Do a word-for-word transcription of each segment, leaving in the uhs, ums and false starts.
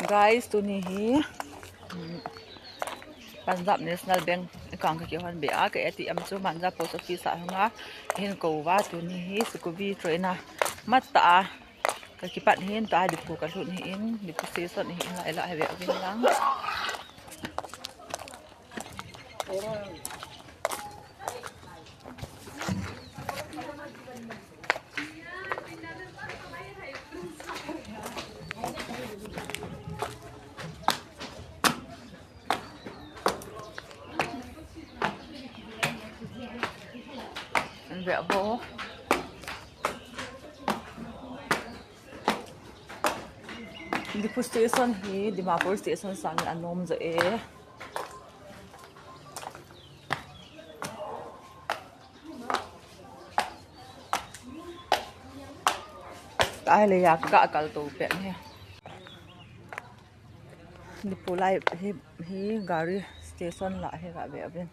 Guys, tuni hi, um, Punjab National Bank account kakihon be a, ka A T M chu Manja Post Office a hung a, hin kou va tuni hi Sukhumvit train a, mat ta a, kakipat hin ta Diphu kalut hi in, Diphu station hi in la ila hi ve a vin lang. An ve vo. Diphu station hi Dimapur station sang anom jo e. Tahle ya ka kal to pen he. Diphu lai hi, hi gari station la hi ga ve a vin.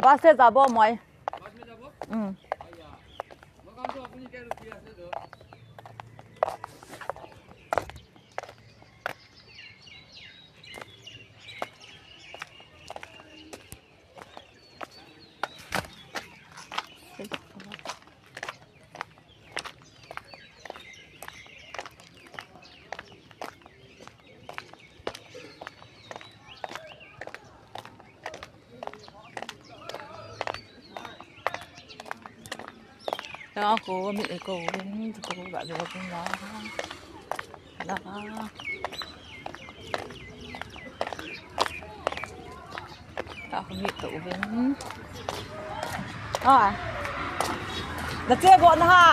বাসে যাব মই। বাস মে যাব? উম। আয়া। দোকান তো আপনি কে রুকিয়া আছে তো? Tao ko mi e ko, mi ko ba de ko la. La. Tao ko mi to ben. Ah. Na che go na ha.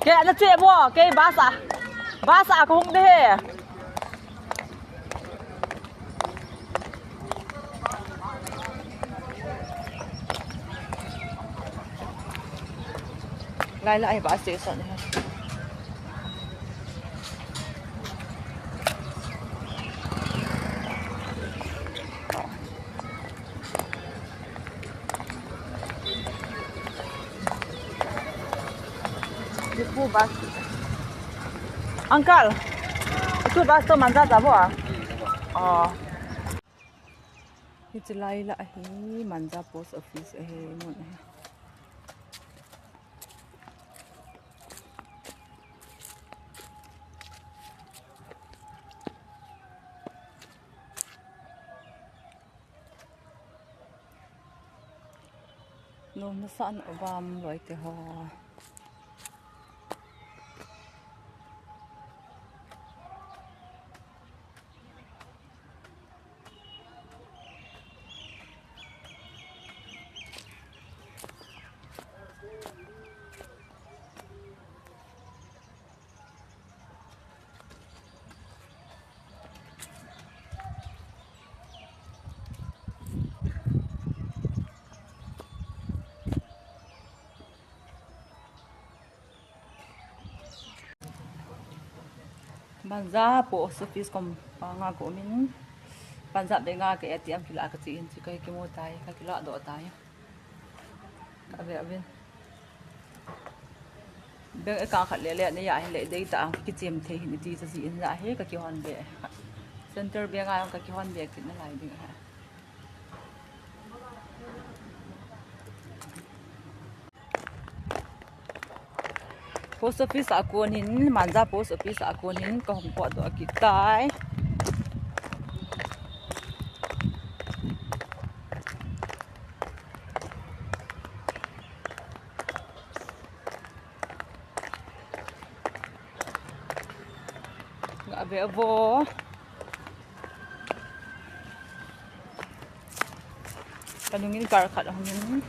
Ke na che bo, ke bus a. Bus a ko hung de he. Lai lai bus station hi. Diphu bus. Uncle, itu bus to Manja jabo a? Oh. Hiche lai la hi Manja Post Office ahi mun ahi. Nom nasa an obam loi te ho. Manja Post Office kom panga ko min Punjab de nga ke A T M kila ka chi in chi kai ki mo tai ka kila do tai. Ka ve a vin. Bank account khat le le nei a hin le dei ta ang kichem thei hin iti cha ji in la hi ka kihon be. Central Bank a ka kihon be kit na lai ding ha. Post office a kon hin, Manja Post Office a kon hin ka hung pot doh kit tai. Nga ve vo. Kalungin car khat ahung in.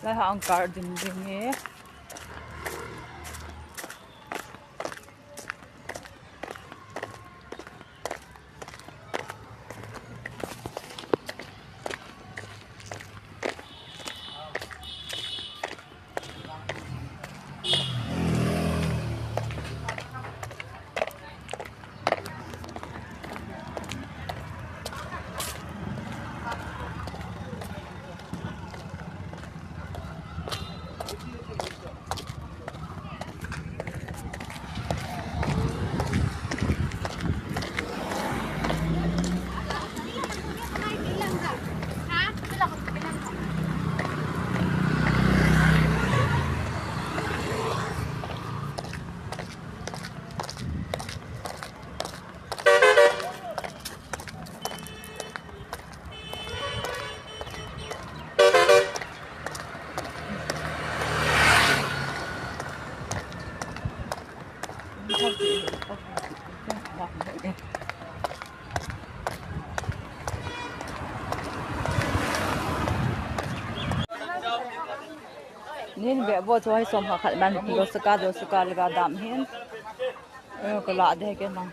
Lai hang car ding ding e. Nin be bo choi som kha khat man, do saka, do saka laga dam hin. Eh, ko la de ke na.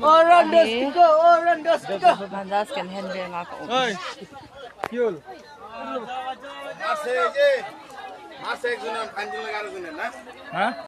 Oran dos tiko, oran dos tiko. Mandas ken hen be nga ko. Oi. Yul. Mase je. Mase guna panjil laga guna na. Ha?